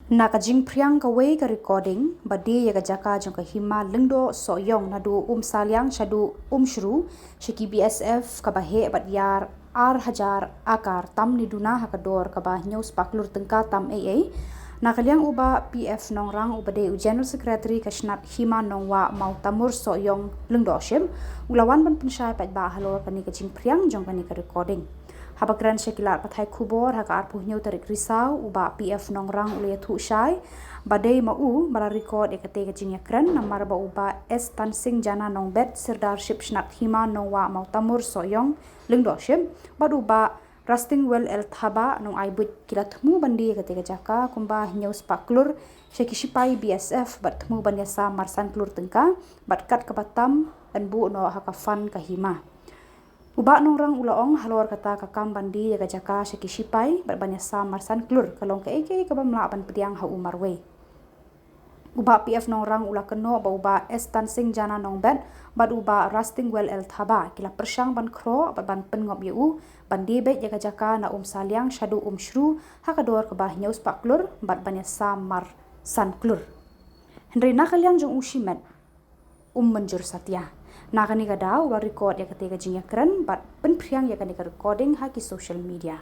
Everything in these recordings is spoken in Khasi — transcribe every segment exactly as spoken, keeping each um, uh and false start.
Na ka jingphriang kawei ka recording ba die ïa ka jaka jong ka hima Lyngdoh Sohiong naduh Umsaliang shaduh Umshru sha ki B S F kaba heh bad ïar ar hajar akar tam ne duna ha ka dor kaba hynñiew spah klur tyngka tam ei ei. Na ka liang u Bah P F Nongrang uba dei u General Secretary ka Shnat Hima Nongwah Mawtamur Sohiong Lyngdoh Ship u la wan ban pynshai paidbah halor kane ka jingphriang jong kane ka recording. Haba kren sha ki lad pathai khubor ha ka arphew hynñiew tarik Risaw, u Bah P F Nongrang u la ïathuh shai ba dei ma u ba la record ïa katei ka jingïakren, namar ba u Bah S Tansing Jana Nongbet, Sirdarship Shnat Hima Nongwah Mawtamur Sohiong Lyngdoh Ship, bad u Bah Rastingwel L Thabah Nongai Buit ki la thmu ban die ïa katei ka jaka kumba hynñiew spah klur sha ki shipai B S F bad thmu ban ïasam marsan klur tyngka bad kat kaba tam ban buh noh ha ka fund ka hima. U Bah Nongrang u la ong halor kata ka kam ban die ïa ka jaka sha ki shipai bad ban ïasam marsan klur ka long kaei kaei kaba ym lah ban pdiang ha u marwei. U Bah P F Nongrang u la kynnoh ba u Bah S Tansing Jana Nongbet bad u Bah Rastingwel L Thabah ki la pyrshang ban khroh bad ban pynngop ïa u ban die beit ïa ka jaka na Umsaliang shaduh Umshru ha ka dor kaba hynñiew spah klur bad ban ïasam marsan klur. Hynrei na ka liang jong u shimet um mynjur satia. Na kane ka daw u la record ïa katei ka jingïakren bad pynphriang ïa kane ka recording ha ki social media.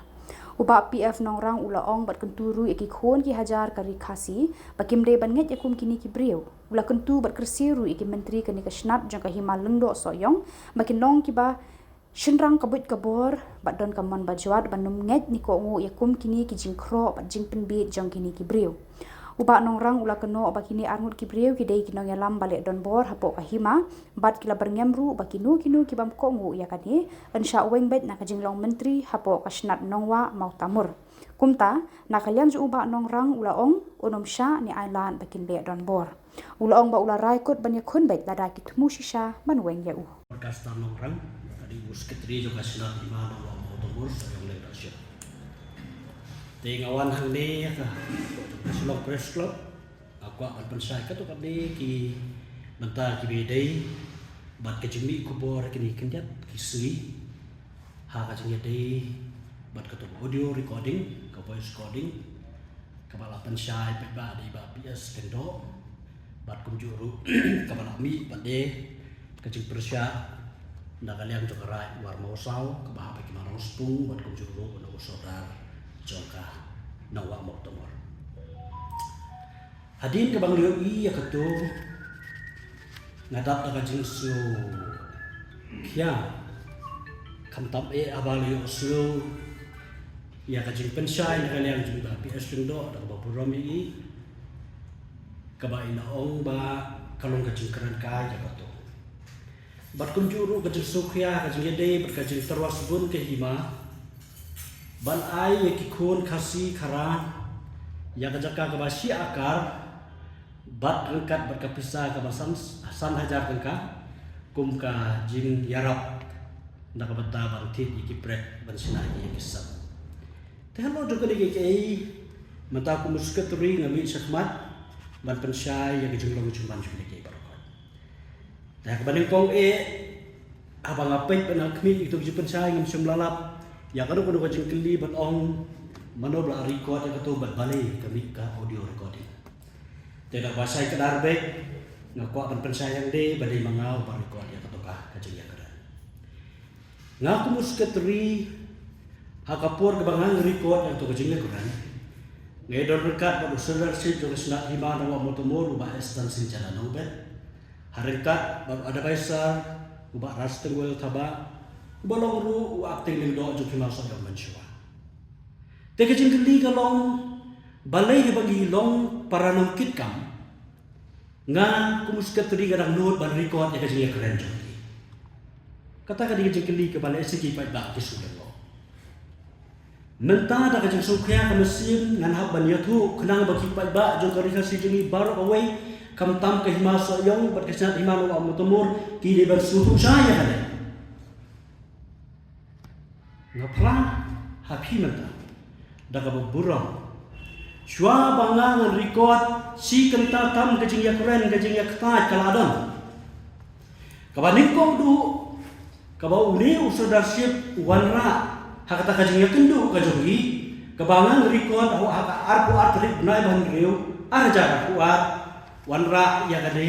U Bah P F Nongrang u la ong bad kyntu ruh ïa ki khun ki hajar ka ri Khasi ba kim dei ban ngeit ïa kum kine ki briew. U la kyntu bad kyrsiew ruh ïa ki myntri kane ka shnat jong ka hima Lyngdoh Sohiong ba kin long kiba shynrang ka buit ka bor bad don ka mon ba jwat ban ym ngeit ne kohnguh ïa kum kine ki jingkhroh bad jingpynbieit jong kine ki briew. U Bah Nongrang u la kynnoh ba kine arngut ki briew ki dei ki nongïalam ba leh donbor hapoh ka hima bad ki la byrngem ruh ba kino kino ki bym kohnguh ïa kane yn shah weng beit na ka jinglong myntri hapoh ka shnat Nongwah Mawtamur. Kumta na ka liang jong u Bah Nongrang u la ong un ym shah ne ailad ba kin leh donbor. U la ong ba u la rai kut ban ïakhun beit lada ki thmu shisha ban weng ïa u. Broadcaster Nongrang, ka dei u Secretary jong ka Shnat Hima Nongwah Mawtamur Sohiong Lyngdoh Ship. Te nga wan hangne ha ka Shillong Press Club, nga kwah ban pynshai katto katne ki bynta kiba ïadei bad ka jingmih khubor kine ki khyndiat ki sngi ha ka jingïadei bad kato ka audio recording, ka voice recording kaba la pynshai paidbah da i Bah P S Lyngdoh bad kumjuh ruh kaba la mih pat de ka jingpyrshah na ka liang jong ka Raid War Mawsaw kaba hap ïa ki Manong Spung bad kumjuh ruh na u Sordar jong ka Nongwah Mawtamur. Hadien kaba nga la ïohi ïa kato, nga dap da ka jingsngewkhia, khamtam eh haba la ïohsngew ïa ka jingpynshai na ka liang jong i Bah P S Lyngdoh da kaba burom ïa i, kaba i la ong ba ka long ka jingkren kai ïa kato. Bad kumjuh ruh ka jingsngewkhia, ka jingïadei bad ka jingtyrwa sbun ka hima ban ai ïa ki khun Khasi Khara ïa ka jaka kaba shi akar bad ryngkat bad ka pisa kaba san, san hajar tyngka kum ka jingïarap na ka bynta ban thied ïa ki pret ban shna ïa ki sap. Te halor jong kane kaei kaei, mynta kum u Secretary nga mih shakhmat ban pynshai ïa ka jinglong jingman jong kane kaei baroh. Te ha kaba nyngkong eh, haba nga peit bad nga khmih ïa kato ka jingpynshai, ngam shym la lap ïa kano kano ka jingkylli ban ong mano ba la record ïa kato bad balei ka mih ka audio recording. Te da kaba shai kdar beit, nga kwah ban pynshai hangne ba dei ma nga uba record ïa kato ka, ka jingïakren. Nga kum u Secretary, ha ka por kaba nga record ïa kato ka jingïakren, nga ïadon ryngkat bad u Sirdarship jong ka Shnat Hima Nongwah Mawtamur, u Bah S Tansing Jana Nongbet, ha ryngkat bad u Advisor, u Bah Rastingwel Thabah, uba long ruh u Acting Lyngdoh jong ka Hima Sohiong mynshuwa. Te ka jingkylli ka long, balei haba ngi long para nongkitkam, nga kum u Secretary nga dang nud ban record ïa ka jingïakren jong ki. Kata ka dei ka jingkylli kaba lehse ki paidbah ki sngewlyngngoh. Mynta da ka jingsngewkhia ka mynsiem ngan hap ban ïathuh khnang ba ki paidbah jong ka Ri Khasi jong ngi baroh kawei, khamtam ka Hima Sohiong bad ka Shnat Hima Nongwah Mawtamur ki dei ban sngewthuh shai ïa kane. Nga phla ha phi mynta da kaba burom. Shuwa ba nga ngan record, shi kynta tam ka jingïakren, ka jingïakyntait ka la don. Kaba nyngkong duh, kaba une u Sirdarship u wanrah ha kata ka jingïakynduh ka jong ngi, Kaba ngan record ha ka arphew ar tarik bnai ba hynriew, ar hajar arphew ar, wanrah ïa kane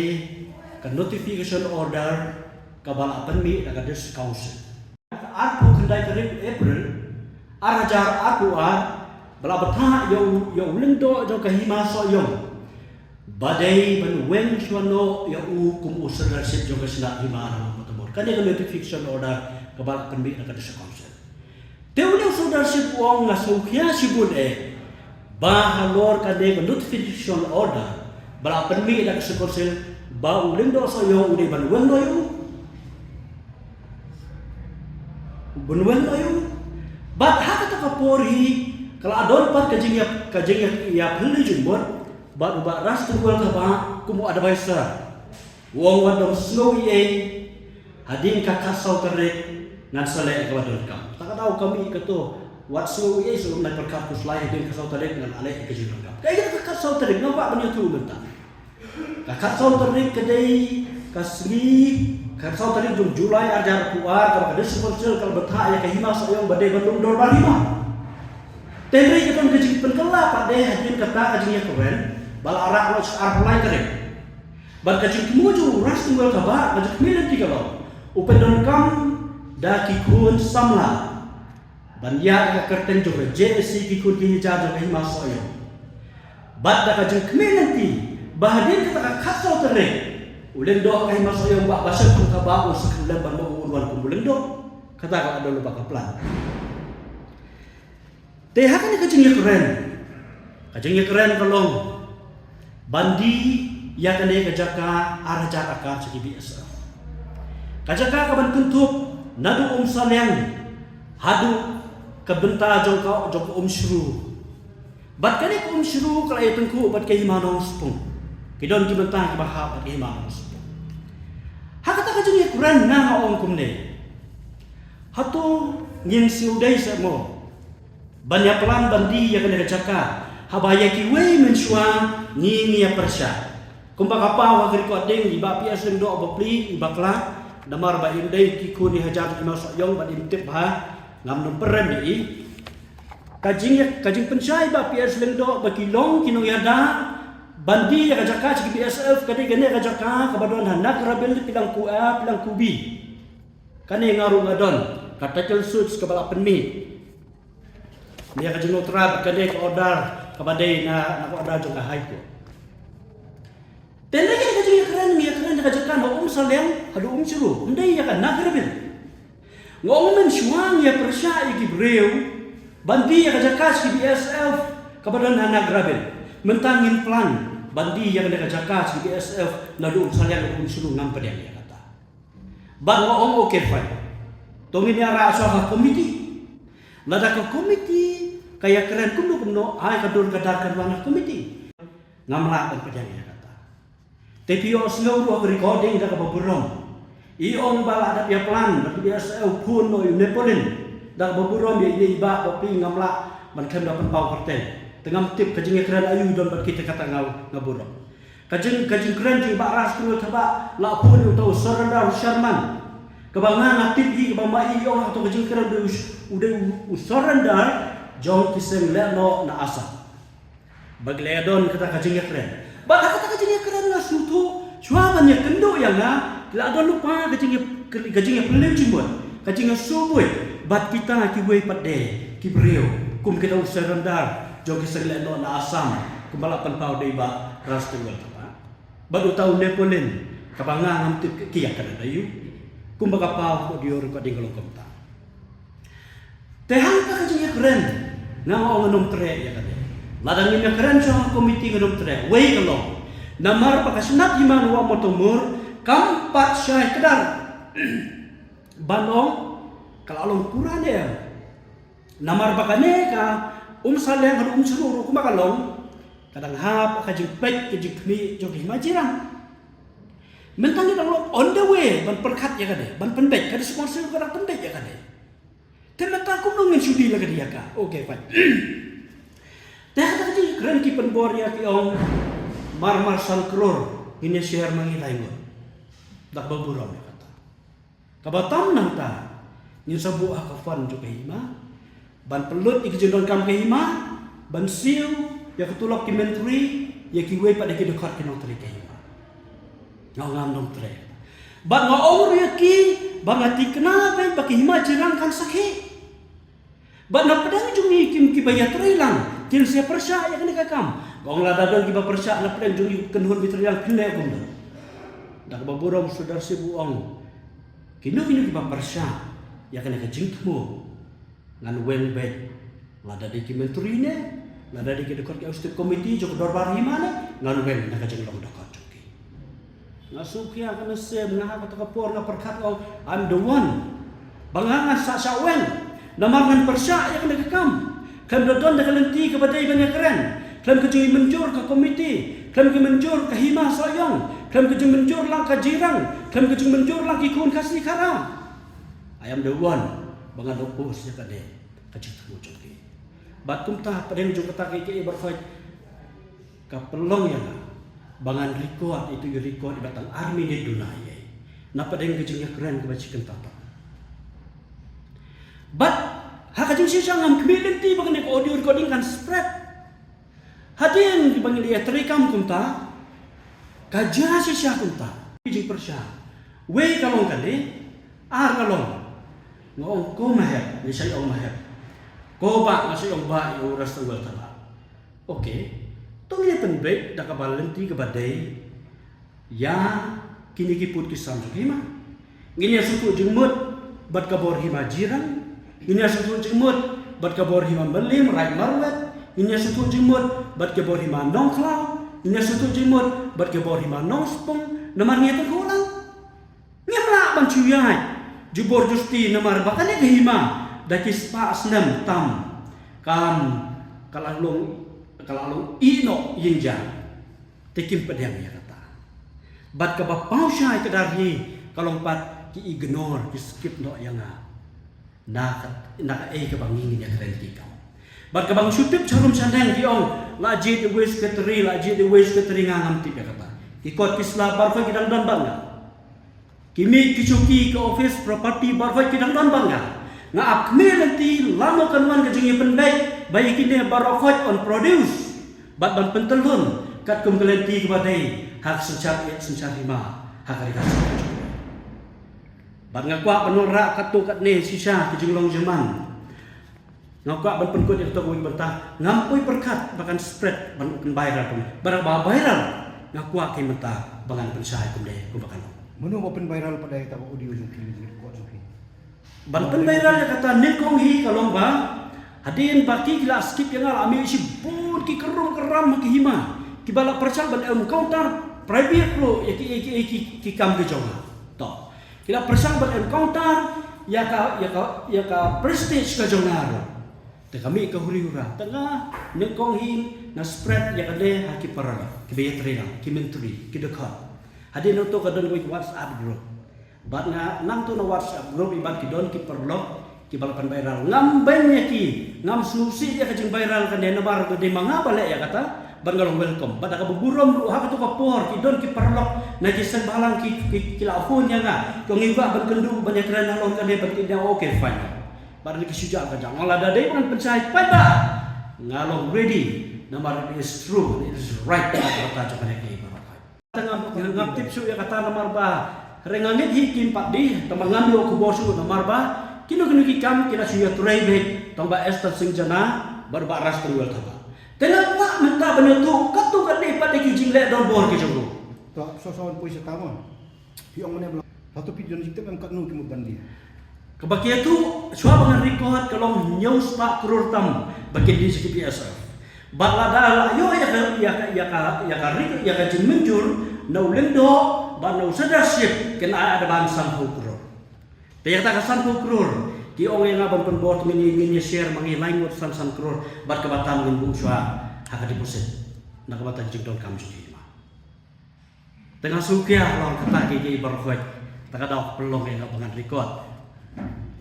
ka notification order kaba la pynmih da ka District Council. Ka arphew khyndai tarik April, ar hajar arphew ar, ba la bthah ïa u, ïa u lyngdoh jong ka Hima Sohiong ba dei ban weng shuwa noh ïa u kum u Sirdarship jong ka Shnat Hima Lawang Mawtamur. Kane ka notification order kaba la pynmih da ka District Council. Te une u Sirdarship u ong, nga sngewkhia shibun eh ba halor kane ka notification order ba la pynmih da ka District Council ba u lyngdoh Sohiong u dei ban weng noh ïa u. Ban weng noh ïa u. Bad ha kata ka por hi ka la don pat ka jingïap, ka jingïap, ïap hynriew jingmut bad u Bah Rash Tynrwel Thabah kum u advisor. U ong wat ym sngew ei ei, hadien ka khatsaw tarik ngan sa leh ïa kaba donkam. Ta ka daw kam i kato, wat sngew ei ei, sa um nai pyrkhat khuslai, hadien ka khatsaw tarik ngan leh ïa ka jingdonkam. Kaei ka khatsaw tarik, nga kwah ban ïathuh mynta. Ka khatsaw tarik ka dei ka sngi, khatsaw tarik jong July ar hajar arphew ar, kaba ka District Council ka la bthah ïa ka Hima Sohiong ba dei ban long dorbar hima. Te hynrei ka don ka jingpynkylla pat de hadien kata ka jingïakren ba la rah noh sha arphew lai tarik. Bad ka jingthmu jong u Rash Tynrwel Thabah, ka jingkhmih lynti ka long, u pyndonkam da ki khun samla ban ïaid ha ka kyrteng jong ka J A C, ki khun ki hajar jong ka Hima Sohiong. Bad da ka jingkhmih lynti ba hadien kata ka khatsaw tarik, u lyngdoh ka Hima Sohiong Bah Bashephang Thabah un sa khyllem ban long u un wan kum u lyngdoh. Kata ka la don lypa ka plan. Te ha kane ka jingïakren, ka jingïakren ka long ban die ïa kane ka jaka ar hajar akar sha ki B S F. Ka jaka kaban kynthup naduh Umsaliang haduh ka bynta jong ka, jong ka Umshru. Bad kane ka Umshru ka la ïatyngkhuh bad ka Hima Nongspung. Ki don ki bynta kiba hap bad ka Hima Nongspung. Ha kata ka jingïakren nga nga ong kumne. Hato ngin siew dei seh mo ban ïa plan ban die ïa kane ka jaka, haba ïa kiwei mynshuwa ngi, ngi ïa pyrshah. Kumba ka paw ha ka recording, i Bah P S Lyngdoh bapli i bakla, namar ba im dei ki khun i hajar ki Hima Sohiong bad im tip bha, ngam nym pyrem ïa i. Ka jing, ka jingpynshai Bah P S Lyngdoh ba ki long ki nongïada ban die ïa ka jaka sha ki B S F, ka dei kane ka jaka kaba don ha Nagrabil, Pilangku A, Pilangku B. Kane nga ruh nga don ka title suit kaba la pynmih. Ïa ka jingnotra kane ka order kaba dei na, na ka order jong ka High Court. Te ngi ka jingïakren, ngi ïakren ka jaka na Umsaliang haduh Umshru, ym dei ïa ka Nagrabil. Nga ong mynshuwa ngi ïa pyrshah ïa ki briew ban die ïa ka jaka sha ki B S F kaba don ha Nagrabil. Mynta ngin plan ban die ïa kane ka jaka sha ki B S F naduh Umsaliang haduh Umshru, ngam pdiang ïa kata. Bad nga ong okay, fine. To ngin ïa rah shuwa ha komiti. Lada ka komiti ka ïakren kumno kumno, ai ka dur ka dar kan wan ha komiti. Ngam lah ban pdiang ïa kata. Te phi ïohsngew ruh ha ka recording da kaba burom. I ong ba la dep ïa plan, da phi ïa sngewthuh noh ïa u Napoleon. Da kaba burom ïa i, i Bah bapli, ngam lah ban khlem da pynpaw kyrteng. Te ngam tip ka jingïakren aïu don bad kita, kata nga, nga burom. Ka jing, ka jingkren jong i Bah Rash Tynrwel Thabah, la phone ïa uta u Surrender Sherman. Kaba nga nga tip hi, kaba ma i ong hato ka jingkren u dei u, u dei u, u Surrender jong ki seng lehnoh na Assam. Ba ki la don kata ka jingïakren. Bad ha kata ka jingïakren nga sngewthuh, shuwa ban ïakynduh ïa nga, ki la don lypa ka jingïa, ka jingïapyllun jingmut, ka jingïasngewbha bad kita kiwei pat de ki briew kum kita u Surrender jong ki seng lehnoh na Assam, kumba la pynpaw da i Bah Rash Tynrwel Thabah. Bad uta u Napoleon, kaba nga ngam tip ki ïakren aïu. Kumba ka paw ha ka audio recording ka long kumta. Te hangta ka jingïakren, nga ong ngan ym treh ïa kane. Lada ngim ïakren shuwa ha komiti ngan ym treh. Wei ka long, namar ba ka Shnat Hima Lawang Mawtamur kam pat shai kdar ban ong ka la long pura ne em. Namar ba kane ka Umsaliang haduh Umshru ruh kumba ka long, ka dang hap ka jingpeit ka jingkhmih jong ki hima jyrang. Mynta ngi dang long on the way ban pyrkhat ïa kane, ban pynbeit, ka dei sponsor ka dang pynbeit ïa kane. Te mynta kumno ngin shu deal ïa kane ïa ka? Okay, fine. Te ha kata ka jingkren ki pynbor ïa ki ong marmar san klur ngin ïa share ma ngi lai ngut. Da kaba burom ïa kata. Kaba tam nangta ngin sa buh ha ka fund jong ka hima. Ban pynlut ïa ki jingdonkam ka hima, ban siew ïa ka tulop ki myntri, ïa kiwei pat de ki dkhot ki nongtrei ka hima. Nga ong ngam nongtrei. Bad nga ong ruh ïa ki ba nga thikna beit ba ka hima Jirang kan sakhi. Bad na pdeng jong ngi ki, kiba ïatrei lang kin sa pyrshah ïa kane ka kam. Nga ong lada don kiba pyrshah na pdeng jong ngi kynhun ba ïatrei lang, phin leh kumno? Da kaba burom u Sordar Sib u ong, kino kino kiba pyrshah ïa kane ka jingthmu, ngan weng beit. Lada dei ki myntri ne, lada dei ki dkhot ki executive committee jong ka dorbar hima ne, ngan weng na ka jinglong dkhot jong ki. Nga sngewkhia ka mynsiem, nga ha kata ka por nga pyrkhat, nga ong, I'm the one. Ba nga ngan sa shah weng. Namar ngan pyrshah ïa kane ka kam. Khlem da don da ka lynti kaba dei ban ïakren. Khlem ka jingmynjur ka komiti. Khlem ka jingmynjur ka hima Sohiong. Khlem ka jingmynjur lang ka Jirang. Khlem ka jingmynjur lang ki khun Khasi Khara. I am the one ba ngan oppose ïa kane ka jingthmu jong ki. Bad kumta, pdeng jong kata, kiei kiei baroh ka pynlong ïa nga ba ngan record ïa itu i record iba tang ar minit duna ïa, na pdeng ka jingïakren kaba shi kynta tam. Bad ha ka jingshisha ngam khmih lynti ba kane ka audio recording kan spread. Hadien ba ngi la ïatrei kam kumta, ka jia shisha kumta. Ki jingpyrshah. Wei ka long kane, ar ka long, nga ong ko Mahep, ngi sa ong Mahep. Ko Bah, nga sa ong Bah, ïa u Rastawel Thabah. Okay. To ngin ïa pynbeit da kaba lynti kaba dei ïa kine ki pud ki sam jong ka hima. Ngin ïa sngewthuh jingmut bad ka bor hima Jirang. Ngin ïa sngewthuh jingmut bad ka bor hima Mylliem, Raid Marwet. Ngin ïa sngewthuh jingmut bad ka bor hima Nongkhlaw. Ngin ïa sngewthuh jingmut bad ka bor hima Nongspung. Namar ngi ïa tyngkhuh lang. Ngim lah ban shu ïaid jubor justi namar ba kane ka hima da ki spah snem tam kan ka la long, ka la long ïehnoh ïingjia. Te kim pdiang ïa kata. Bad kaba paw shai ka dar hi ka long pat ki ignore, ki skip noh ïa nga. Na ka, na kaei kaba ngi ngin ïakren ki kam. Bad kaba nga shu tip sharum shaneng ki ong, la jied iwei i secretary, la jied iwei i secretary, nga ngam tip ïa kata. Ki kot ki sla baroh ki dang don bad nga. Ki miej ki shuki, ki office property baroh ki dang don bad nga. Nga ap khmih lynti lano kan wan ka jingïapynbeit ba ïa kine baroh yn produce bad ban pyntyllun katkum ka lynti kaba dei ha ka synshar ïeit synshar hima ha ka ri Khasi. Bad nga kwah ban wanrah katto katne shisha ki jinglong jingman. Nga kwah ban pynkut ïa kato kawei ka bynta, ngam poi pyrkhat ba kan spread ban pynviral pynviral. Bad ba viral, nga kwah ka mynta ba ngan pynshai kumne kumba kan long. Mano ba pynviral pat ïa kata ka audio jong phi, jong ka kot jong phi? Ban pynviral ïa kata nyngkong hi ka long ba hadien ba ki la skip ïa nga, la mih shibun ki krum kram ha ki hima kiba la pyrshang ban encounter private ruh ïa ki, ïa ki, ïa ki, ki kam ki jong nga. To. Ki la pyrshang ban encounter ïa ka, ïa ka, ïa ka prestige ka jong nga ruh. Te ka mih ka huri hura. Te nga nyngkong hi nga spread ïa kane ha ki para kiba ïatrei lang, ki myntri, ki dkhot. Hadien nangto ka don kawei ka WhatsApp group. Bad nga nangto na WhatsApp group, i bad ki don ki paralok kiba la pynviral. Ngam beiñ ïa ki, ngam sngewsih ïa ka jingviral kane namar ka dei ma nga ba leh ïa kata. Bad nga long welcome. Bad da kaba burom ruh ha kato ka por ki don ki paralok na ki seng bhalang ki, ki, ki la phone ïa nga. Ki ong ngi kwah ban kynduh ban ïakren halor kane, ban kynduh, okay, fine. Bad ki shu jah ka jah. Nga la da dei ban pynshai pat ba nga long ready. Namar it is true, it is right. Kata jong kane ka ïa ba. Tang ngam, ngam tip shuh ïa kata namar ba hynrei nga ngeit hi kim pat dei, tang ba ngam ïoh khubor shuh namar ba kino kino ki kam ki la shu ïatrei beit, tang ba Esther Singh Jana bad ba Rastawel Thabah. Te nga kwah mynta ban ïathuh katto katne pat de ki jingleh donbor ki jong u. To, so so poi sa tamo. Phi ong mane ba la, hato phi don jingtip em katno ki mut ban die? Kaba ki ïathuh shuwa ba ngan record ka long hynñiew spah klur tam ba kin die sha ki P S F. Bad lada la ïoh ïa ka, ïa ka, ïa ka, ïa ka ri-, ïa ka jingmynjur na u lyngdoh bad na u Sordar Sib kin ai advance sanphew klur. Te ïa kata ka sanphew klur ki ong ïa nga ban pynbor, te ngin, ngin ïa share ma ngi lai ngut san san klur bad kaba tam ngin buh shuwa ha ka deposit na ka bynta ka jingdonkam jong ki ma. Te nga sngewkhia halor kata kiei kiei baroh. Te ka daw ka pynlong ïa nga ba ngan record.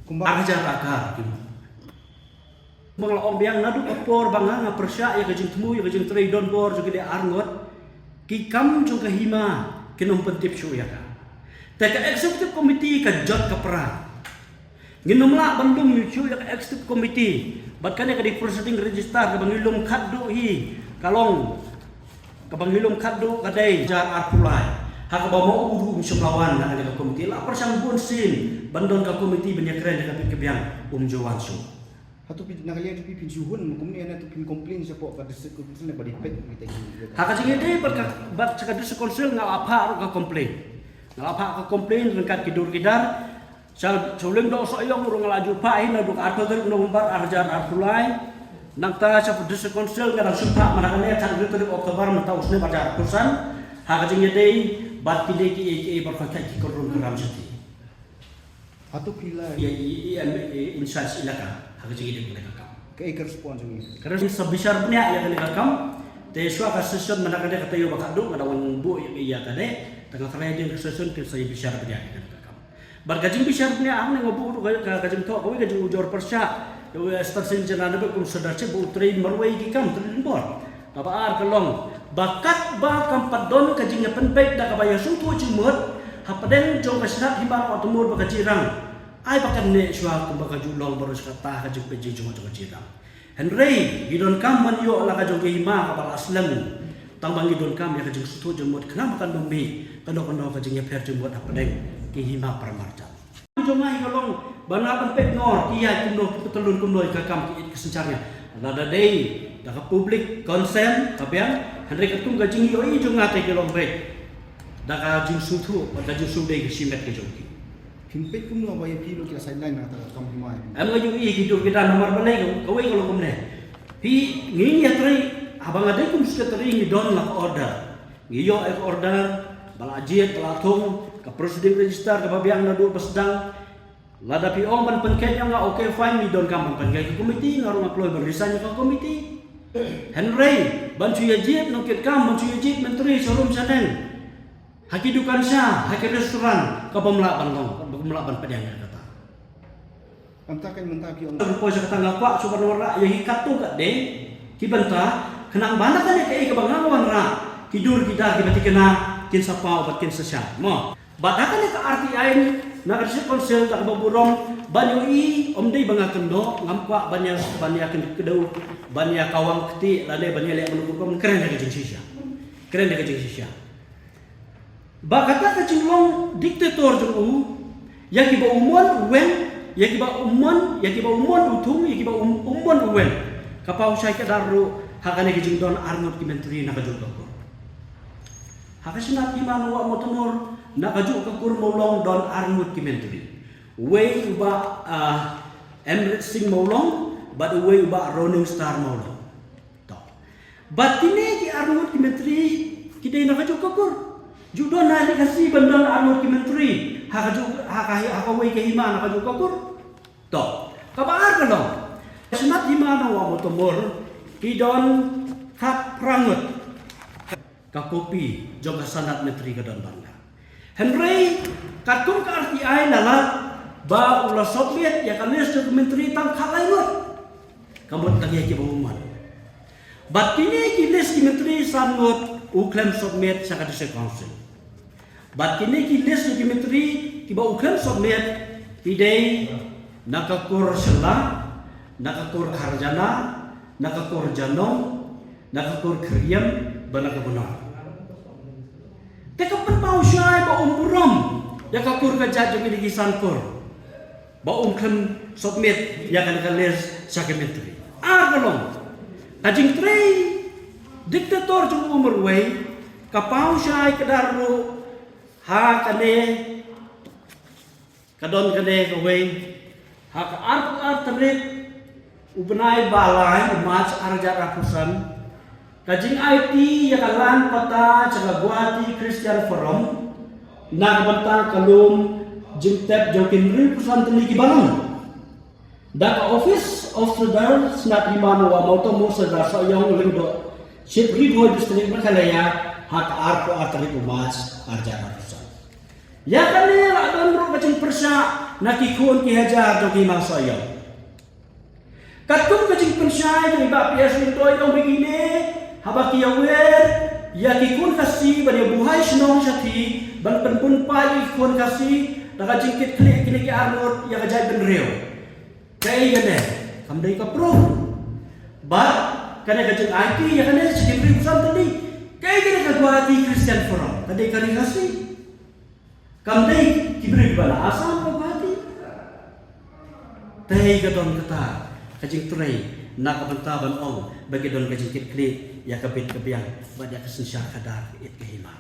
Kumba ar hajar akar ki. Kumba nga la ong biang naduh ka por ba nga nga pyrshah ïa ka jingthmu ïa ka jingtrei donbor jong kine ar ngut, ki kam jong ka hima kin ym pyntip shuh ïa ka. Te ka executive committee ka jot ka pra. Ngin ym lah ban lum shuh ïa ka executive committee bad kane ka dei presiding register kaba ngi lum khatduh hi ka long, kaba ngi lum khatduh ka dei hajar arphew lai. Ha kaba ma u ruh um shym la wan na kane ka committee, la pyrshang bun sien ban don ka committee ban ïakren ïa ka bit ka biang, um ju wan shuh. Hato phi, na ka liang jong phi, phin shu hun kumne ne, hato phin complain shapoh ka district council ne ba dei peit kita ki? Ha ka jingïadei bad ka, bad ka district council nga la phah ruh ka complain. Nga la phah ka complain ryngkat ki dur ki dar. Sha, sha u lyngdoh Sohiong ruh nga la ju phah hi naduh ka arphew tarik November ar hajar arphew lai. Nangta sha district council nga dang shu phah man ha kane ka arphew tarik October mynta u snem ar hajar arphew san. Ha ka jingïadei bad kine kiei kiei baroh ki kynrung kynram shatei. Hato phi la ïa i, i, em, i, in charge ilaka ha ka jingïadei bad ka kam. Kaei ka response jong i? Ka response sa bishar bniah ïa kane ka kam. Te shuwa ka session mynta ka dei ka taïew ba khatduh nga dang wan buh ïa, ïa kane. Te nga tharai hadien ka session kin sa ïa bishar bniah ïa kane ka kam. Bad ka jingbishar bniah hangne nga buh ruh ka, ka, ka jingthoh kawei ka jingujor pyrshah ïa u Assistant Secretary General kum Sardar Chief ba u trei marwei ki kam trei lynbor. Kaba ar ka long ba katba kam pat don ka jingïapynbeit da kaba ïasngewthuh jingmut hapdeng jong ka shnat hima Mawtamur bad ka Jirang. Ai ba kan neh shuwa kumba ka ju long baroh shi katta ka jingpeit jingjngoh jong ka Jirang. Hynrei ngi donkam ban ïoh la ka jong ka hima kaba la slem. Tang ba ngi donkam ïa ka jingsngewthuh jingmut khnang ba kan ym mih kano kano ka jingïapher jingmut hapdeng ki hima para marjan. Jong nga hi ka long ba nga ban peit noh ki ïaid kumno, ki pyntylun kumno ïa ka kam ki ïeit ki synshar ïa. Lada dei da ka public consent ka biang, hynrei katkum ka jingïohi jong nga te ki long beit da ka jingsngewthuh bad ka jingsngewdei ka shimet ka jong ki. Phin peit kumno ba ïa phi ruh ki la sideline na kata ka kam hima ïa phi? Em, nga ju ïohi ki dur ki dar namar balei, kawei ka long kumne. Phi, ngi ïatrei, haba nga dei kum secretary ngi don la ka order. Ngi ïoh ïa ka order ba la jied, ba la thung, ka presiding register kaba biang naduh ba sdang. Lada phi ong ban pynkhiah ïa nga, okay fine, ngi donkam ban pynkhiah ka committee, nga ruh nga kloi ban resign ïa ka committee. Hynrei ban shu ïa jied nongkitkam, ban shu ïa jied myntri sharum shaneng ha ki dukan sha, ha ki restaurant, ka bym lah ban long, ka bym lah ban pdiang ïa kata. Mynta kan mynta phi ong. Ka poi sha kata nga kwah shu ban wanrah ïa ki katto katne ki bynta, khnang ba na kane kaei kaba nga wanrah, ki dur ki dar kiba thikna kin sa paw bad kin sa shai. Mo. Bad ha kane ka R T I na ka District Council da kaba burom ban ïohi, ym dei ba nga kynnoh, ngam kwah ban ïa, ban ïa kynnoh, ban ïa kawang kti lane ban ïa leh ban kum kren da ka jingshisha. Kren da ka jingshisha. Ba kata ka jinglong dictator jong u, ïa kiba u mon u weng, ïa kiba u mon, ïa kiba u mon u thung, ïa kiba u, u mon u weng. Ka paw shai ka dar ruh ha kane ka jingdon arngut ki myntri na kajuh ka kur. Ha ka shnat hima Nongwah Mawtamur na kajuh ka kur Mawlong don arngut ki myntri. Uwei u Bah, ah, Amrit Singh Mawlong bad uwei u Bah Roning Star Mawlong. To. Bad kine ki arngut ki myntri ki dei na kajuh ka kur. Ju don na ri Khasi ban don arngut ki myntri ha kajuh, ha ka, ha kawei ka hima na kajuh ka kur. To. Kaba ar ka long, shnat hima Nongwah Mawtamur ki don khatphra ngut. Ka kopi jong ka sanad myntri ka don ban nga. Hynrei katkum ka R T I la lap ba u la submit ïa ka list jong ki myntri tang khatlai ngut. Ka mut tang ïa kiba u mon. Bad kine ki list ki myntri san ngut u khlem submit sha ka District Council. Bad kine ki list jong ki myntri kiba u khlem submit ki dei na ka kur Shella, na ka kur Kharjana, na ka kur Janong, na ka kur Khyriem bad na ka Bunong. Te ka pynpaw shai ba um burom ïa ka kur ka jait jong kine ki san kur ba um khlem submit ïa kane ka list sha ka myntri. Ar ka long, ka jingtrei dictator jong u marwei ka paw shai ka dar ruh ha kane. Ka don kane kawei, ha ka arphew ar tarik u bnai ba lai u March ar hajar arphew san, ka jingaiti ïa ka land patta sha ka Guwahati Christian Forum na ka bynta ka lum jingtep jong ki hynriewphew san tylli ki balang da ka Office of Sardar Shnat Hima Nongwah Mawtamur Sardar Sohiong Lyngdoh, Chief Ri Bhoi District Meghalaya, ha ka arphew ar tarik u March ar hajar arphew san. Ïa kane la don ruh ka jingpyrshah na ki khun ki hajar jong ki hima Sohiong. Katkum ka jingpynshai jong i Bah P S Lyngdoh i ong ba ine haba ki ïawer ïa ki khun Khasi ban ïa buhai shnong shathie ban pynbun paid ïa ki khun Khasi da ka jingkitkhlieh kine ki arngut ïa ka jaitbynriew. Kaei kane? Kam dei ka proof. Bad kane ka jingaiti ïa kane sha ki briew ba san tylli, kaei kane ka Guwahati Christian Forum? Ka dei ka Ri Khasi. Kam dei ki briew ba na Assam ka Guwahati. Te ka don kata ka jingtrei na ka bynta ban ong ba ki don ka jingkitkhlieh ïa ka bit ka biang bad ïa ka synshar khadar ka it ka hima.